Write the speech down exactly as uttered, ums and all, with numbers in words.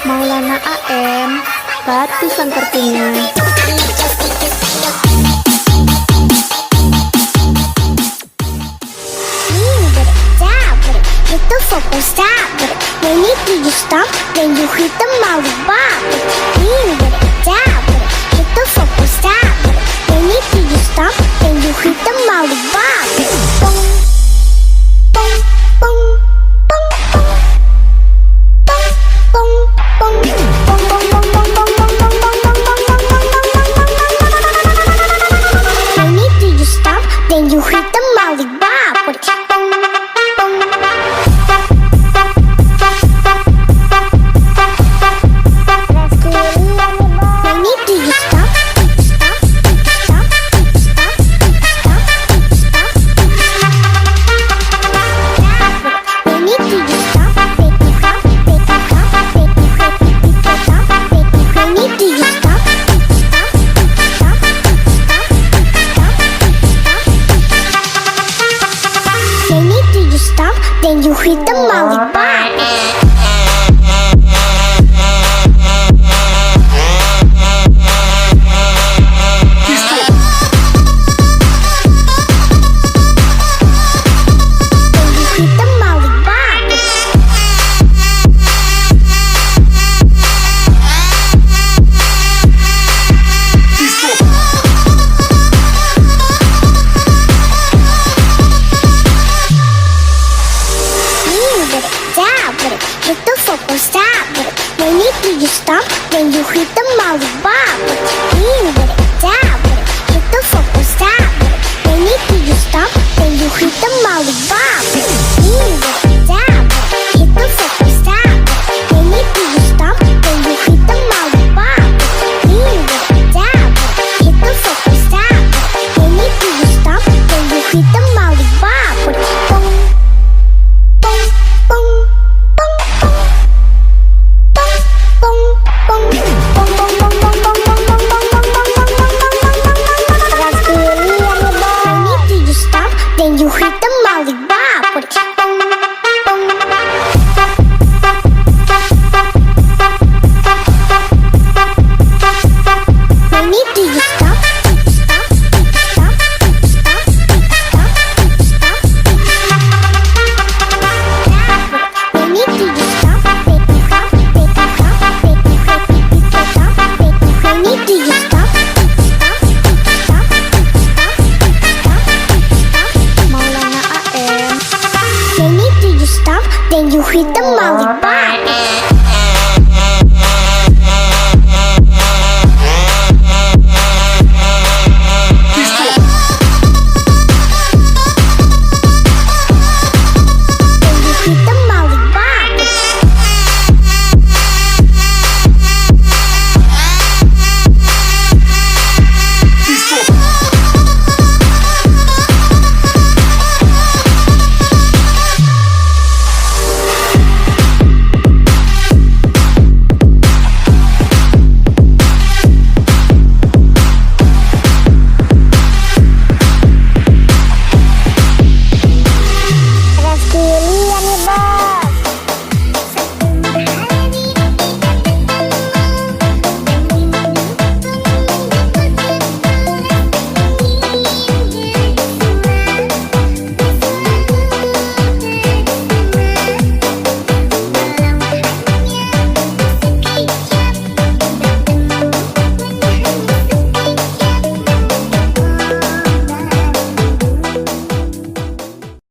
Maulana A M, batu sangkartinya. Minggir, jabrik, itu fokus jabrik. Nini tujuh stamp, dan juhi temali babrik. Minggir, jabrik, itu fokus jabrik. Nini tujuh stamp, dan juhi temali babrik. Pong, pong, pong, pong, pong. Pong, pong, pong. Nini tujuh stamp, dan juhi temali babrik. Nini tujuh stamp, dan juhi temali babrik. Minggir, jabrik, itu fokus jabrik. Nini tujuh stamp, dan juhi temali babrik. Minggir, jabrik, itu fokus jabrik. Nini tujuh stamp, dan juhi temali babrik.